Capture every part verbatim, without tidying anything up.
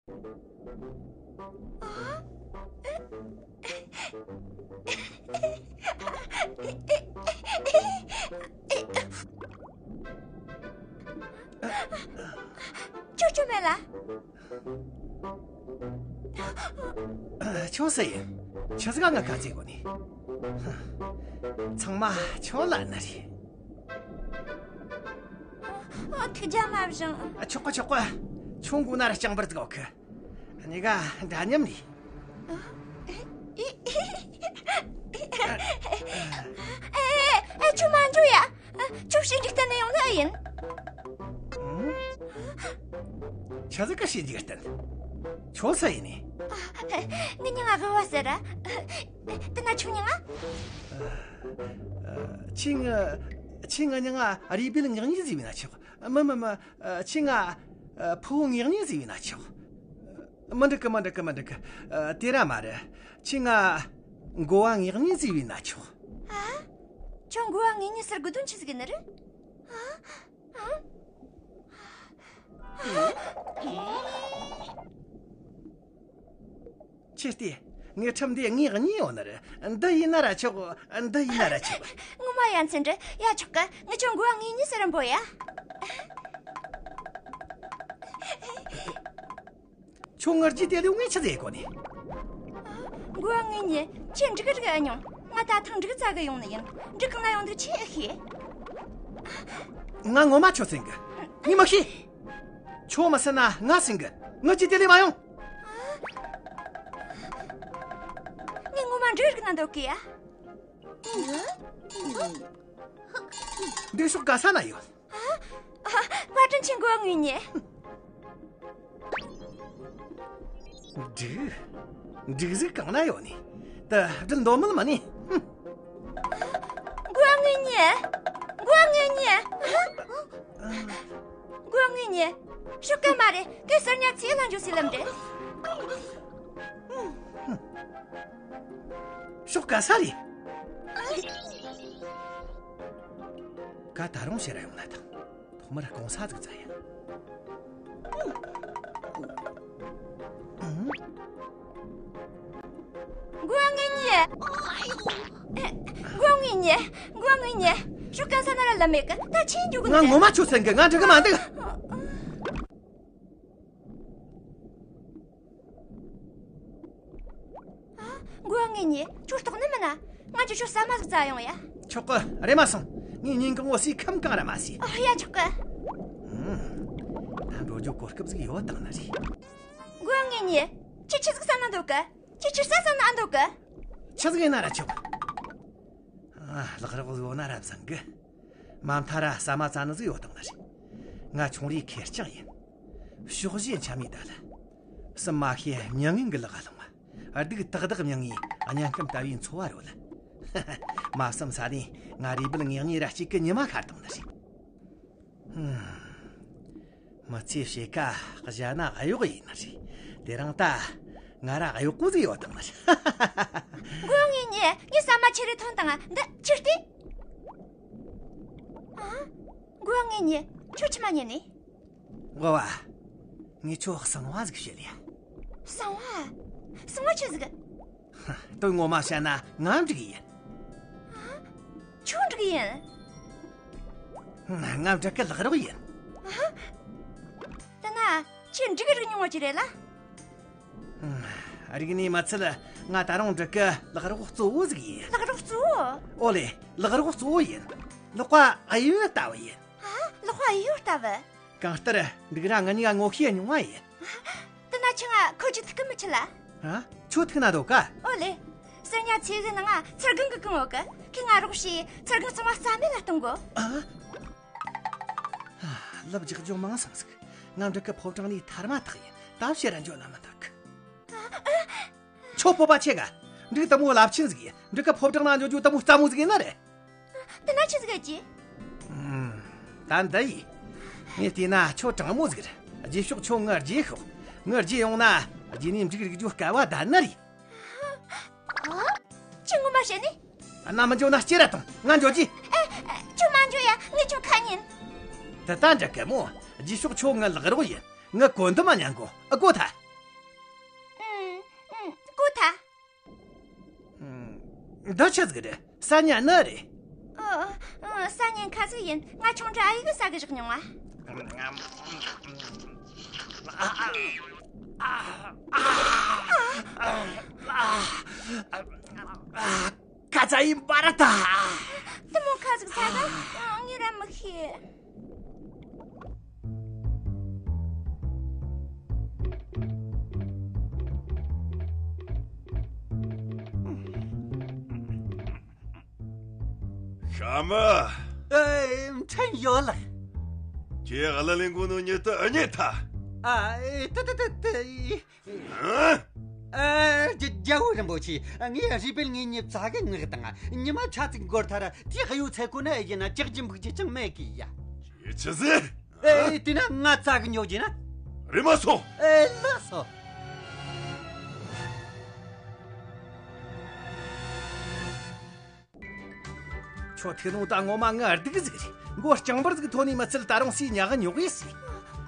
ཅོ་ཅོ་མེད་ལ། ཁྱོད་སུ་ཡིན། ཆི་ཟིག་ག་ང་ཁ་རྩེ་གོ་ནི། ཚང་མ་ཁྱོད་ལ་ནི་རེད། ཨ། ཐུགས་རྒྱལ་མ་བཞེངས། ཨ། ཆོག་གི་ཆོག་གི། ཁྱོད་མགོ་ན་ར་རྐྱང་འབུར་ཟིག་ཡོད་གི། གཉིས་ཀ་འདྲ་མཉམ་རེད། ཨེ། ཨེ། ཁྱོད་མ་འགྲོ་ཡ། ཁྱོད་ཕྱིར་འཇིག་རྟེན་ནས་ཡོང་ནི་ཡིན། ཨང་། ཆི་ཟིག་གི་ཕྱིར་འཇིག་རྟེན། ཁྱོད་སུ་ཡིན་ནི། ངའི་མྱིང་ང་དབུ་བ་ཟེར། དེ་ན་ཁྱོད་མྱིང་ང་། ཨ། ཨ། ཁྱོས་ང་། ཁྱོས་ངའི་མྱིང་ང་རུས་སྦལ་ངོས་གཉིས་ཟེར་བས་ན་ཆོག་མི་མི་མི། ཨ། ཁྱོས་ང་། ཨ། ཕུ་བོ་ངོས་གཉིས་ཟེར་བས་ན་ཆོག་མི་འགྲིག་གི། མི་འགྲིག་གི། མི་འགྲིག་གི། ཨ། དེ་ར་མ་རེད། ཁྱོས་ང་མགོ་བ་ངོས་གཉིས་ཟེར་བས་ན་ཆོག་ཨ། ཁྱོད་མགོ་བ་ངོས་གཉིས་ཟེར་དགོས་དོན་ཆི་ཟིག་ཡིན་ནི་རེད། ཨ། ཨ། ཨ། ཁྱོས་ལྟོས། ངའི་ཁྲིམས་འདི་ངོས་གཉིས་ཡོད་ནི་རེད། འདི་ཡིན་ན་ར་ཆོག་འདི་ཡིན་ན་ར་ཆོག་ངོ་མ་ཡ་མཚན་རེད་ཡ། ཆོག་གི། ངས་ཁྱོད་མགོ་བ་ངོས་གཉིས་ཟེར་ར་འབོད་ཡ། ཁྱོད་ངའི་རྗེས་དེད་ལས་ངས་ཆི་ཟིག་གོ་ནི། མགོ་བ་ངོས་གཉིས། ཁྱོས་འབྲུག་རིག་ཨེ་མྱོང་། ང་ད་ཐེངས་འབྲུག་བཙལ་གི་ཡོང་ནི་ཡིན། འབྲུག་གང་ན་ཡོད་འདུག་ཁྱོས་ཨེ་ཤེས། ང་ངོ་མ་ཁྱོད་སེམས་གི། ངས་མི་ཤེས། ཁྱོད་མི་སེམས་ན་ང་སེམས་གི། ངའི་རྗེས་དེད་ལས་མ་ཡོང་། ངས་ངོ་མ་འབྲུག་རིག་ན་འདོད་གི་ཡ། འདི་ཕྱོགས་ག་ས་ན་ཡོད། ཨ། ཨ། བཀའ་དྲིན་ཆེ། མགོ་བ་ངོས་གཉིས། འབྲུག་འབྲུག་ཟིག་གང་ན་ཡོད་ནི། ད་སྒྲིལ་འདོད་མིན་མ་ནི། ཧུམ། མགོ་བ་ངོས་གཉིས། མགོ་བ་ངོས་གཉིས། མགོ་བ་ངོས་གཉིས། ཕྱོགས་ག་མ་རེད། གན་གསེར་ཉ་ཚེ་ལ་འགྱོ་སའི་ལམ་རེད། ཕྱོགས་ག་ས་རེད། ག་ད་རུང་ཕྱིར་ར་ཡོང་ན་ཐང་། ཐོག་མར་སྐུང་ས་ཟིག་བཙལ་ཡ། ཨང་། མགོ་བ་ངོས་གཉིས། མགོ་བ་ངོས་གཉིས། མགོ་བ་ངོས་གཉིས། ཕྱོགས་གན་ས་ན་ར་ལམ་མེད་གི། ད་ཆི་འགྱོ་གི་ང་ནི་རེད། ངོ་མ་ཁྱོད་སེམས་གི། ང་འགྲིག་གི་མ་འདུག་ཨ། མགོ་བ་ངོས་གཉིས། ཁྱོད་ལྟོགས་ནི་མིན་ན། ང་ཅིག་ཁྱོད་ཟ་མ་ཟིག་བཙལ་ཡོང་ཡ། ཆོག་གི། རེམ་མ་སོང་། ངས་ཉིན་གང་བོ་ཟས་ཁམ་གང་ར་མ་ཟོས། ཨ། ཡ། ཆོག་གི། ཨང་། ད་འགྲོ་རྒྱུ་གོ་སྐབས་ཟིག་ཡོད་བཏང་ནི་རེད། མགོ་བ་ངོས་གཉིས། ཁྱོས་ཆི་ཟིག་ཟ་ན་འདོད་གི། ཁྱོས་ཆི་ཟིག་ཟ་ན་འདོད་གི། ཆི་ཟིག་ཡིན་ན་ར་ཆོག་ཨ། ལག་རོགས་ཡོད་ན་ར་བཟང་གི། མ་མཐའ་ར་ཟ་མ་བཙལ་ནི་ཟིག་ཡོད་བཏང་ནི་རེད། ང་ཆུང་རིས་ཁེར་རྐྱང་ཡིན། ཕྱོགས་བཞི་འཁྱམ་མི་ད་ལ། སུ་མ་ཤེས་མྱི་ངན་གི་ལག་ལ་ལྷུང་བ། སྡུག་ཏག་ཏག་མྱི་ངས་དམྱལ་ཁམས་ལྟ་བུའི་འཚོ་བ་རོལ། མ་བསམ་ས་ནས་ང་རུས་སྦལ་ངོས་གཉིས་ར་གཅིག་གི་ཉི་མ་ཤར་བཏང་ནི་རེད། ཧུམ། མི་ཚེ་ཕྱེད་ཀ་གཞན་ན་གཡོག་ཡིན་ནི་རེད། དེ་རིང་ད་ང་ར་གཡོག་པོ་ཟིག་ཡོད་བཏང་ནི་རེད། མགོ་བ་ངོས་གཉིས། ངས་ཟ་མ་ཁྱེར་རེ་ཐོན་བཏང་། འདི་ཁྱོས་ལྟོས། ཨ། མགོ་བ་ངོས་གཉིས། ཁྱོད་ཆི་མ་ཉན་ནི། མགོ་བ། ངས་ཁྱོད་གསང་བ་ཟིག་བཤད་ལ། གསང་བ། གསང་བ་ཆི་ཟིག་ཧ། དོན་ངོ་མ་བཤད་ན་ང་འབྲུག་ཡིན། ཨ། ཁྱོད་འབྲུག་ཡིན། ང་འབྲུག་གི་ལག་རོགས་ཡིན། ཨ། དེ་ན་ཁྱོད་འབྲུག་རིག་མྱོང་བ་ཅིག་རེད་ལ། རིག་ནས་མ་ཚད། ང་ད་རུང་འབྲུག་གི་ལག་རོགས་གཙོ་བོ་ཟིག་ཡིན། ལག་རོགས་གཙོ་བོ། ཨོ་ལེ། ལག་རོགས་གཙོ་བོ་ཡིན། ལག་པ་གཡུ་ལྟ་བུ་ཡིན། ཨ། ལག་པ་གཡུ་ལྟ་བུ། གང་ལྟར་འབྲུག་ར་ང་གཉིས་ཀ་ངོ་ཤེས་ཉུང་བ་ཡིན། དེ་ན་ཁྱོས་ང་ཁོ་ཆོ་ཐུག་གི་མི་ཁྲིད་ལ། ཨ། ཁྱོད་ཐུག་ན་འདོད་ག་ཨོ་ལེ། གསེར་ཉ་ཚེ་གི་ནང་ང་ཚུར་སྒང་གི་གང་ཡོད་གི། ཁོས་ང་རོགས་བྱས་ཚུར་སྒང་གཙང་མ་རྩ་མེད་ལ་གཏོང་དགོས། ཨ། ལབ་རྒྱག་རྒྱུ་མང་སོང་ཟིག་ང་འབྲུག་གི་ཕོ་བྲང་ནས་ཐར་མ་ཐག་ཡིན། ད་ཕྱིར་ར་འགྱོ་ན་མི་འདོད་གི། ཨ། ཨ། ཁྱོད་སྤོབས་པ་ཆེ་ག་འབྲུག་དེ་མོ་རླབས་ཆེན་ཟིག་ཡིན། འབྲུག་གི་ཕོ་བྲང་ནང་འགྱོ་རྒྱུ་དེ་མོ་སླ་མོ་ཟིག་ཡིན་ནི་རེད། དེ་ན་ཆི་ཟིག་ཡེད་རྒྱུ། ཨུམ། ད་འདི་ཡིན། ངས་བལྟས་ན་ཁྱོད་དྲང་མོ་ཟིག་རེད། རྗེས་ཕྱོགས་ཁྱོད་ངའི་རྗེས་ཤོག་ངའི་རྗེས་ཡོང་ན་རྗེས་ནས་འབྲུག་རིག་རྒྱུ་དཀའ་བ་ད་ནི་རེད། ཨ། ཁྱོས་ངོ་མ་བཤད་ནི། ན་མི་འགྱོ་ན་སྐྱེལ་ར་ཐོངས། ང་འགྱོ་རྒྱུ། ཨེ། ཨེ། ཁྱོད་མ་འགྱོ་ཡ། ངས་ཁྱོད་ཁ་ཉན། དེ་ད་འདྲ་གི་མོ། རྗེས་ཕྱོགས་ཁྱོད་ངའི་ལག་རོགས་ཡིན། ངའི་བཀོད་འདོམས་མ་ཉན་གོ། ཨ། གོ་ཐལ། འདི་ཆི་ཟིག་རེད། ས་ཉ་ནི་རེད། ཨ། ཨ། ས་ཉ་ཁ་ཟིག་ཡིན། ང་ཆུང་དུས་ཨ་ཡེ་གིས་ཟ་གི་བཞག་མྱོང་ང་། ཁ་ཚ་ཡིན་པ་རེད་ད། དེ་མོ་ཁ་ཟིག་ཟ་ག་ངས་ར་མི་ཤེས། ཤ་མི། ཨེ། ཕྲན་ཡོད་ལགས། ཁྱེད་ཀླུ་ལེན་གོ་ནོ་ཉིད་དུ་རྙེད་ཐལ། ཨ། ཨེ། ཏི་ཏི་ཏི་ཏི། ཨ། ཨ། རྒྱ་རྒྱལ་བོ་རིན་པོ་ཆེ། ངས་རུས་སྦལ་ངེད་གཉིས་བཙལ་གི་མངགས་བཏང་། ཉི་མ་ཆ་ཙིག་འགོར་ཐལ། དེ་གཡུག་ཚར་གོ་ན་ཡིན་ན་ཅག་གི་འབུག་རྒྱུ་ཅང་མེད་གི་ཡ། ཡེ་ཆི་ཟེར། ཨེ། དེ་ན་ང་བཙལ་གི་འགྱོ་རྒྱུ་ན། རེམ་མ་སོང་། ཨེ། ལགས་སོ། ཁྱོད་ཐུག་ནོ་ད་ངོ་མ་ང་སྡུག་ཟིག་རེད། མགོ་རྐྱང་འབུར་ཟིག་ཐོན་ནི་མི་ཚད་ད་རུང་སུའི་ཉག་ག་ཉོག་ཡེ་སི།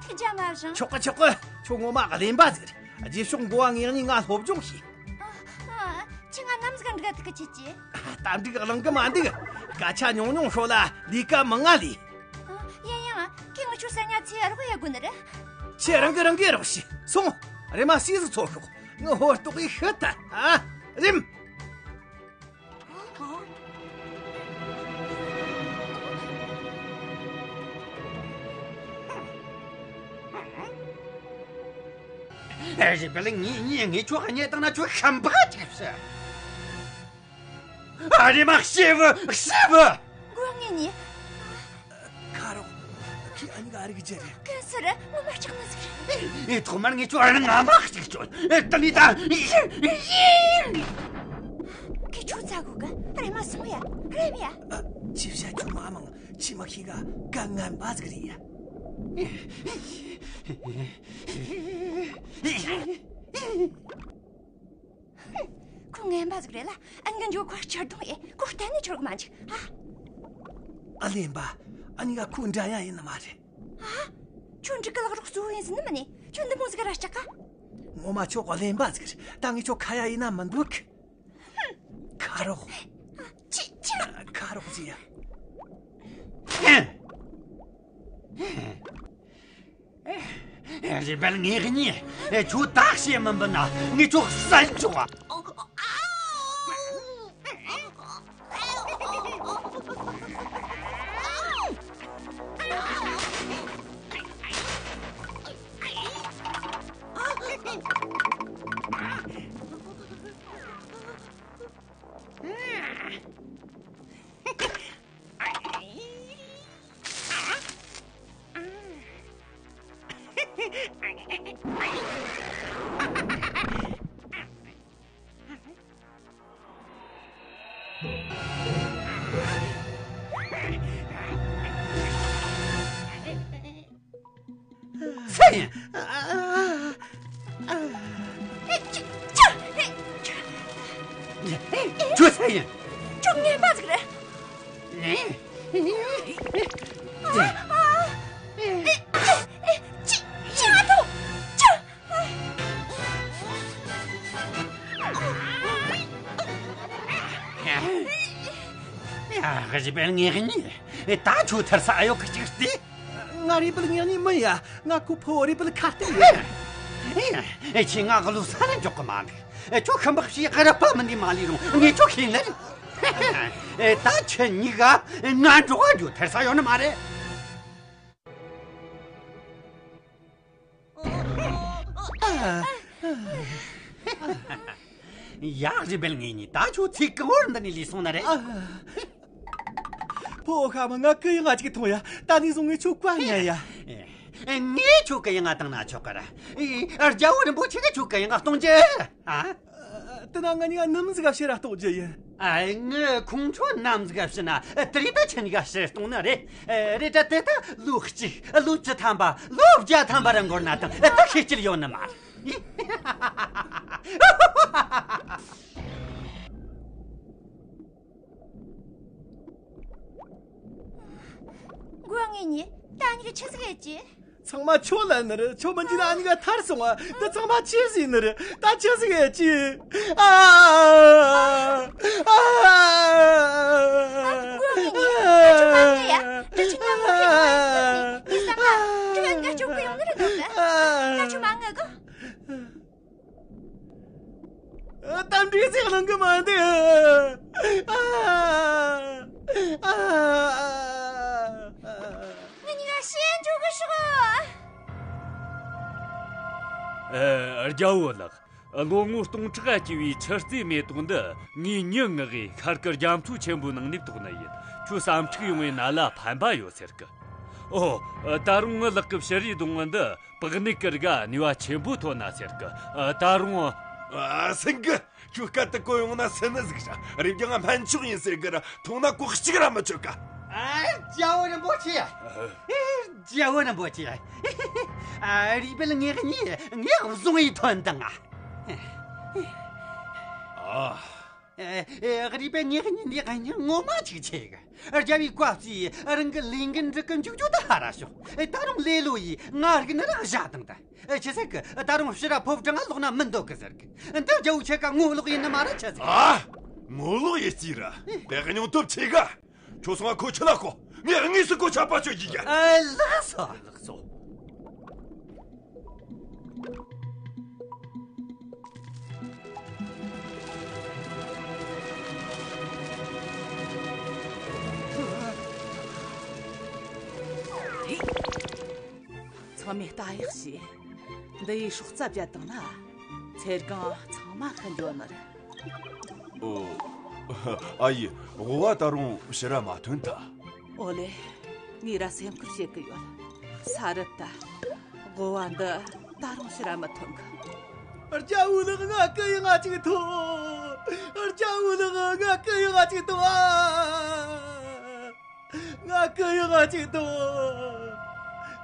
ཐུགས་རྒྱལ་མ་བཞེངས། ཆོག་གི་ཆོག་གི། ཁྱོད་ངོ་མ་གླེན་པ་ཟིག་རེད། རྗེས་ཕྱོགས་འགོ་བ་ངེད་གཉིས་ང་སློབ་སྦྱོང་བྱོས། ཨ། ཨ། ཁྱེད་ང་ནམ་ཟིག་ག་འདྲི་ག་ཐུག་གི་ཆི་ཆི། ད་འགྲིག་གླེང་གི་མ་འདུག་སྐད་ཆ་ཉུང་ཉུང་ཤོད་ལ་ལས་ཀ་མང་ང་ལས། ཨ། ཡིན་ཡང་ཁྱེད་ངི་ཆོ་ས་ཉ་ཚེ་རོགས་ཡེ་དགོས་ནི་རེད། ཁྱེད་རང་གིས་རང་གིས་རོགས་བྱོས། སོང་། རེམ་མ་སུས་ཟིག་ཚོ་ཤོག་ངི་ཧོ་ཏོག་ཡེ་ཤི་ཐལ། ཨ། རེམ། ཨེ། རུས་སྦལ་ངེད་གཉིས་ངི་ཆོ་རྙེད་བཏང་ན་ཁྱོད་ཤམ་བག་ཅིག་བྱོས། ཨ། རེམ་མ་ཤི་བུ་ཤི་བུ། མགོ་ངེད་གཉིས། ཁ་རོག་ཁྱེད་ཨ་ནི་ག་རིག་རྒྱུ་རེད། གན་སུ་རེད། ངོ་མ་སྐྲག་ནི་ཟིག་རེད། ཨེ། ཐོག་མར་ངི་ཆོ་ཨ་རི་ང་མ་གཅིག་བཅོལ། ཨེ། དེ་ནས་ད། ཁྱེད་ཆོ་བཙལ་གོ་གི། རེམ་མ་སོང་ཡ། རེམ་ཡ། ཨ། ཅི་བྱ། ཁྱོད་མ་མང་ཆི་མ་ཤེས་ག་ག་ངན་པ་ཟིག་རེད་ཡ། ཁོ་ངན་པ་ཟིག་རེད་ལ། ཨ་ནི་གི་འཇོག་ཁོ་ཕྱིར་གཏོང་ཡེ། ཁོ་གཏན་ནས་འཆོར་གི་མ་འཇུག་ཨ། ཨ། གླེན་པ། ཨ་ནི་ག་ཁོ་འདྲ་ཡ་ཡིན་ནི་མ་རེད། ཨ། ཁྱོད་འབྲུག་གི་ལག་རོགས་གཙོ་བོ་ཡིན་ཟེར་ནི་མིན་ནི། ཁྱོད་འདི་མོ་ཟིག་ར་སྐྲག་ག་ངོ་མ་ཁྱོད་གླེན་པ་ཟིག་རེད། ད་ངས་ཁྱོད་ཁ་ཡ་ཡེ་ན་མི་འདོད་གི། ཁ་རོག་ཨ། ཅི་ཅི། ཁ་རོག་ཟེར་ཡ། རུས་སྦལ་ངེད་གཉིས། ཁྱོད་ད་ཤེས་མི་འབུད་ན་ངས་ཁྱོད་བསད་འཇོག་ཨ། ཚེ་ཡིན། ཨ། ཨ། ཨ། ཨེ། ཅི། ཅི། ཨེ། ཅི། ཨེ། ཁྱོད་ཚེ་ཡིན། ཁྱོད་ངན་པ་ཟིག་རེད། ཨེ། ཨ། ཨ། ཨེ། ཨེ། ཅི། ཅི། ཨ། ཐོ། ཅི། ཡ། རུས་སྦལ་ངེད་གཉིས། ད་ཁྱོད་ཐར་ས་ཨེ་ཡོད་གི་ཅིག་ལྟོས། ང་རུས་སྦལ་ངེད་གཉིས་མིན་ཡ། ང་ཁོ་ཕོ་བོ་རུས་སྦལ་ཁ་གཏད་ཡིན། ཨེ། ཁྱོས་ང་གློ་ས་ལ་འཇོག་གི་མ་འདུག་ཁྱོད་ཁུ་འབག་ཕྱིའི་རུས་པ་མིན་ནི་མ་ལུས་རུང་ངས་ཁྱོད་ཤེས་ནི་རེད། ཨེ། ད་ཁྱེད་གཉིས་ཀ་ང་འགྲོ་ག་འགྱོ། ཐར་ས་ཡོད་ནི་མ་རེད། ཡ། རུས་སྦལ་ངེད་གཉིས། ད་ཁྱོད་ཚེ་གང་བོར་འདི་ནས་ལུས་སོང་ནི་རེད། ཕོ་ཤ་མ། ང་གུ་ཡངས་ང་ཅིག་ཐོངས་ཡ། ད་ནས་བཟུང་ངས་ཁྱོད་བཀའ་ཉན་ཡ། ངས་ཁྱོད་གུ་ཡངས་བཏང་ན་ཆོག་གི་ར། ཨེ། རྒྱལ་བོ་རིན་པོ་ཆེ་གིས་ཁྱོད་གུ་ཡངས་གཏོང་རྒྱུ། ཨ། དེ་ན་ང་གཉིས་ཀ་ནམ་ཟིག་ག་ཕྱིར་ར་གཏོང་རྒྱུ་ཡིན། ཨ། ངས་ཁོང་ཁྱོད་ནམ་ཟིག་ག་ཕྱིར་ན། དེ་རིང་ད་ཁྱེད་གཉིས་ཀ་ཕྱིར་གཏོང་ནི་རེད། རེད་དྲ་དེ་ད་ལོ་གཅིག་ལོ་བཅུ་ཐམ་པ། ལོ་བརྒྱ་ཐམ་པ་ར་འགོར་ན་ཐང་། ད་ཤེས་རྒྱུ་ཡོད་ནི་མ་རེད། མགོ་ངེད་གཉིས། ད་ནི་གི་ཆི་ཟིག་ཡེད་རྒྱུ། ཚང་མ་ཁྱོད་ལ་ནི་རེད། ཁྱོད་མི་འཇིགས་ན་ཨ་ནི་ག་ཐར་སོང་ང་། འདི་ཚང་མ་ཁྱོད་ཟིག་ནི་རེད། ད་ཁྱོད་ཟིག་ཡེ་ཅི། ཨ། ཨ། ཨ། ཁྱོད་མ་ངུ་ཡ། འདི་ཆི་ཉམས་མོ་རེད། ཨ། ངས་བསམ་ན་ཁྱོད་ང་ཅོག་གི་ཡོང་ནི་རེད་འདོད་གི། ད་ཁྱོད་མ་ངུ་གོ། ཨ། གཏམ་འདྲ་ཟིག་གླེང་གི་མ་འདུག། ཨ། ཨ། ཨ། ངེད་གཉིས་ཀ་ཤི་འགྲོ་གི་ཤོག། ཨ། རྒྱལ་བོ་ལགས། ལོ་ངོ་སྟོང་ཕྲག་ག་སྐྱེས་པའི་ཆུ་རྩྭའི་མེ་ཏོག་འདི་ངའི་མྱི་མངགས་གིས་ཤར་ཁུལ་རྒྱ་མཚོ་ཆེན་པོའི་ནང་ནས་བཏོགས་ནི་ཡིན། ཁྱོད་ཟ་འཕྲུག་ཡོང་བའི་ནད་ལ་ཕན་པ་ཡོད་ཟེར་གི། ཨོ། ད་རུང་ངའི་ལག་གི་བྱུ་རུའི་སྡོང་བོ་འདི་པགས་ནད་ཀྱི་རིགས་ནུས་པ་ཆེན་པོ་ཐོན་ནི་ཟེར་གི། ད་རུང་། ཨ། སེང་གེ། ཁྱོད་སྐད་དེ་གོ་ཡོང་ན་སེམས་ནད་ཟིག་བྱ། རེབ་རྒྱང་ང་སྨན་མཆོག་ཡིན་ཟེར་གི་ར། འཐུང་ན་ལྐོག་གཅིག་ར་མི་ཆོད་ག། ཨ། རྒྱལ་བོ་རིན་པོ་ཆེ། ཨ། རྒྱལ་བོ་རིན་པོ་ཆེ། ཨ། རུས་སྦལ་ངེད་གཉིས་ངས་བཟུང་ཡི་ཐོན་དང་ང་། ཨ། ཨ། ཨ། རུས་སྦལ་ངེད་གཉིས་འདི་གཉིས་ངོ་མ་ཅིག་ཆེ་གི། རྒྱལ་བོས་བཀའ་བརྩིས་རང་གི་ལས་འགན་འགྲུབ་གི་འཇུག་རྒྱུ་ད་ཧར་ར་ཞོག། ད་རུང་ལེ་ལོ་ཡིས་ང་རིག་ནི་ར་བཞག་དང་ད། ཨེ། ཆི་ཟེར་གི། ད་རུང་ཕྱིར་ར་ཕོ་བྲང་ང་ལོག་ན་མི་འདོད་གི་ཟེར་གི། འདི་རྒྱལ་བོ་ཁྱེད་ཀ་ངོ་ལོག་ཡིན་ནི་མ་རེད་ཆི་ཟེར་གི། ཨ། ངོ་ལོག་ཡེ་རྩིས་ར། དེ་གི་སྙིང་སྟོབས་ཆེ་ག། ཁྱོད་སོང་ང་ཁོ་ཁྲིད་ལ་ཤོག། ངས་དངོས་སུ་ཁོ་ཆད་པ་གཅོད་རྒྱུ་ཡིན། ཨ། ལགས་སོ། ལགས་སོ། ཚང་མས་ལྟ་ཡག་བྱོས། འདི་ཡི་སྲོག་རྩ་བཅད་བཏང་ན། ཚེ་གང་ཚང་མ་ཤི་འགྲོ་ནི་རེད། ཨོ། ཨ་ཡེ། དབུ་བ་ད་རུང་ཕྱིར་ར་མ་ཐོན་ཐལ། ཨོ་ལེ། ངས་ར་སེམས་ཁུར་བྱེད་གི་ཡོད། ས་རུབ་ད། དབུ་བ་འདི་ད་རུང་ཕྱིར་ར་མི་ཐོན་གི། རྒྱལ་བོ་ལགས། ང་གུ་ཡངས་ཅིག་ཐོངས། རྒྱལ་བོ་ལགས། ང་གུ་ཡངས་ཅིག་ཐོངས། ཨ། ང་གུ་ཡངས་ཅིག་ཐོངས།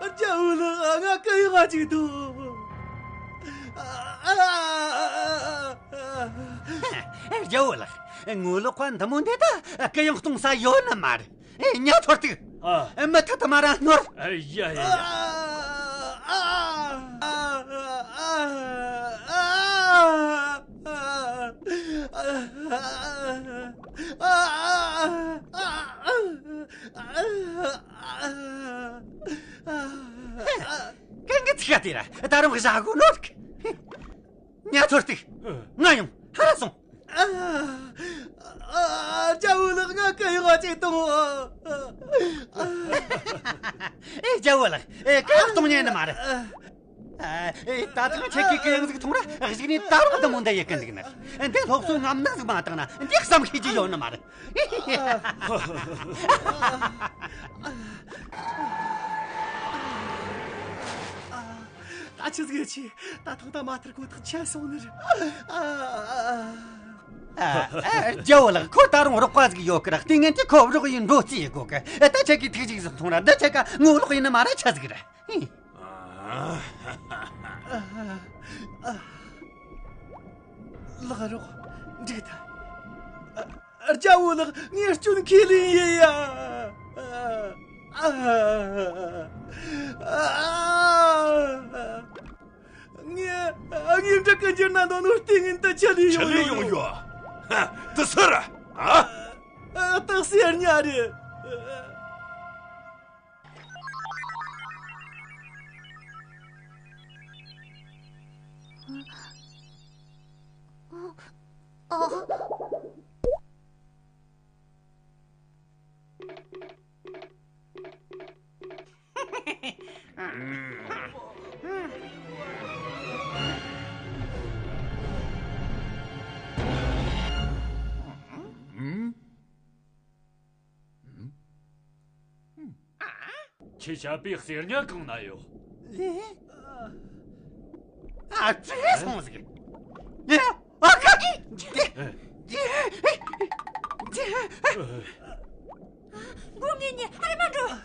རྒྱལ་བོ་ལགས། ང་གུ་ཡངས་ཅིག་ཐོངས། ཨ། རྒྱལ་བོ་ལགས། ངོ་ལོག་པ་འདི་མོ་འདི་ད་གུ་ཡངས་གཏོང་ས་ཡོད་ནི་མ་རེད། ཨེ། ཉ་ཐོར་ཐུག། ཨ། མུ་མཐུད་དུ་མར་ར་ནོར། ཨ་ཡ་ཡ་ཡ། གན་གི་ཚིག་དེ་ར་ད་རུང་བཞག་གོ་ནོར་གི། ཉ་ཐོར་ཐུག། ང་ཡོང་། ཧར་ར་སོང་། ཨ། ཨ། རྒྱལ་བོ་ལགས། ང་གུ་ཡངས་ཅིག་ཐོངས། ཨེ། རྒྱལ་བོ་ལགས། ཨེ། གུ་ཡངས་གཏོང་ཉན་ནི་མ་རེད། ཨ། ཨེ། ད་ཐེངས་ཁྱེད་ཀྱིས་གུ་ཡངས་ཟིག་ཐོངས་ར། གཞུག་ནས་ད་རུང་འདི་མོ་འདི་ཡེ་གི་འདུག་ན། འདི་སློབ་གསོ་ངམ་ན་ཟིག་མ་བཏང་ན་འདི་བསམ་ཤེས་ཀྱི་ཡོད་ནི་མ་རེད། ད་ཆི་ཟིག་ཡེ་ཆི། ད་ཐེངས་ད་མ་ཐར་གོ་ཐག་ཆོད་སོང་ནི་རེད། ཨ། ཨ། ཨ། རྒྱལ་བོ་ལགས། ཁོ་ད་རུང་རོགས་པ་ཟིག་ཡོད་གི་ར། ལྟས་ངན་དེ་ཁོ་རོགས་ཡིན་འགྲོ་རྩིས་ཡེ་གོ་གི། ད་ཁྱེད་ཀྱིས་ཐུགས་གཞིགས་ཟིག་ཐོངས་ར། འདི་ཁྱེད་ཀ་ངོ་ལོག་ཡིན་ནི་མ་ར་ཆི་ཟིག་ར། ལགས་རོགས། འགྲིག་ཐལ། རྒྱལ་བོ་ལགས། ངས་སྐྱོན་ཁས་ལེན་ཡིན་ཡ། ངས་ངའི་འབྲུ་གི་འགྱུར་ན་འདོད་ནོ་ལྟས་ངན་དེ་ཆི་ལས་ཡོང་ཆི་ལས་ཡོང་ཡོད། ཧ། དེ་སུ་རེད། ཨ། སྟག་སེར་ཉ་རེད། ཁྱེད་ཆད་པའི་གསེར་ཉ་གང་ན་ཡོད། ཨ། བྲེལ་སོང་ཟིག། ཨ། ཨ་ཁ། སྒོ་ངའི་ཉེ་ཨ་རེ་མ་འགྲོ།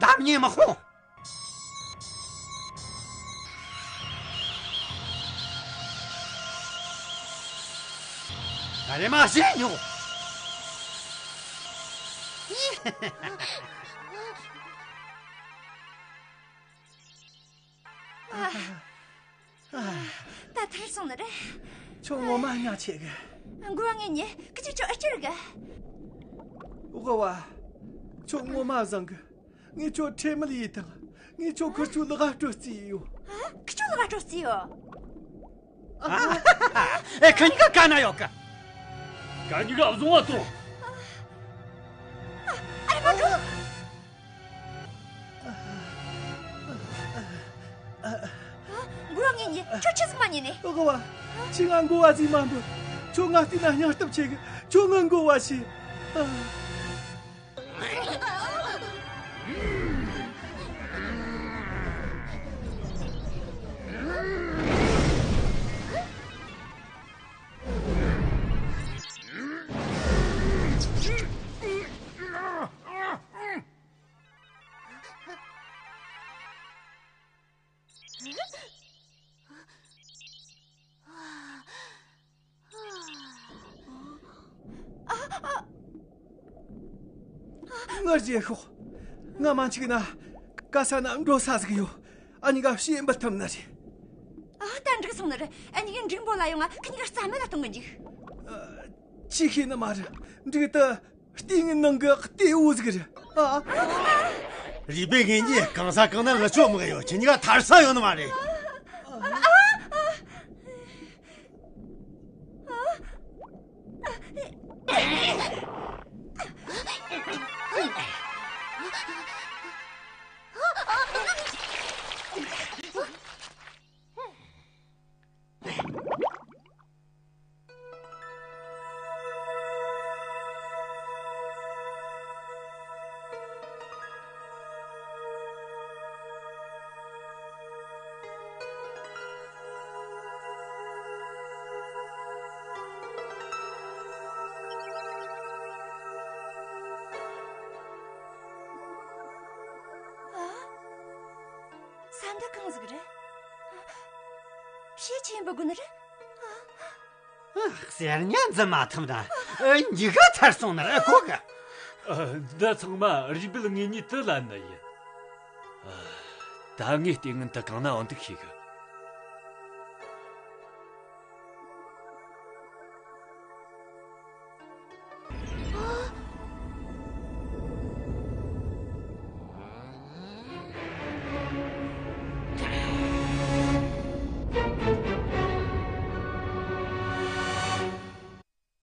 འདམ་ཉེས་མི་ཁོང་། ཨ་རེ་མ་ཤེས་ཉོ། ད་ཐར་སོང་ནི་རེད། ཁྱོད་ངོ་མ་སྙིང་རྗེ་གི། འགོ་བ་ངེད་གཉིས་ཀི་ཅིག་ཁྱོད་ཨེ་སྐྱུར་གི། འོ་གོ་བ། ཁྱོད་ངོ་མ་བཟང་གི། ངས་ཁྱོད་ཁྲེལ་མེད་ཡེད་དང་། ངས་ཁྱོད་ཁི་ཆོའི་ལག་སྤྲོད་རྩིས་ཡོད། ཨ། ཁི་ཆོའི་ལག་སྤྲོད་རྩིས་ཡོད། ཨ། ཨེ། ཁི་གཉིས་ཀ་ག་ན་ཡོད་གི། ག་གཉིས་ཀ་བཟུང་བ་དང་། ཨ། ཨ་རེ་མ་འགྲོ། ཨ། འགོ་བ་ངེད་གཉིས་ཁྱོད་ཆི་ཟིག་མ་ཉན་ནི། འོ་གོ་བ། ཁྱོས་ང་འགོ་བ་ཟིག་མ་འབོད། ཁྱོད་ང་བལྟས་ན་སྙིང་སྟོབས་ཆེ་གི། ཁྱོད་ང་འགོ་བ་བྱོས། ཨ། ངར་རྒྱས་ཤོག། ང་མ་འཆི་གི་ན་ག་ས་ན་འགྲོ་ས་ཟིག་ཡོད། ཨ་ནི་ག་ཤེས་འབུལ་ཐུབ་ནི་རེད། ཨ། ད་འགྲིག་སོང་ནི་རེད། ཨ་ནི་གི་འགྲིག་འབོ་ལ་ཡོང་ང་ཁི་གཉིས་ཀ་རྩ་མེད་ལ་གཏོང་གི་འཇུག། ཨ། ཅི་ཤེས་ནི་མ་རེད། འགྲིག་ཏུ། ལྟས་ངན་ནང་གི་ལྟས་འོ་ཟིག་རེད། ཨ། རུས་སྦལ་ངེད་གཉིས་གང་ས་གང་ན་ངུ་ཆོ་མི་གི་ཡོད། ཁྱེད་གཉིས་ཀ་ཐར་ས་ཡོད་ནི་མ་རེད། ས་འདི་གང་ཟིག་རེད། ཕྱི་ཆེན་པོ་དགོན་རེད། ཨ། གསེར་ཉ་འཛིན་མ་ཐུབ་ན། ཨ། འཇིག་ག་ཚར་སོང་ན་ཨེ་གོ་གི། ཨ། འདི་ཚང་མ་རུས་སྦལ་ངེད་གཉིས་དེ་ལན་ནི་ཡིན། ཨ། ད་ངས་ལྟས་ངན་དེ་གང་ན་འོང་འདུག་ཤེས་གི།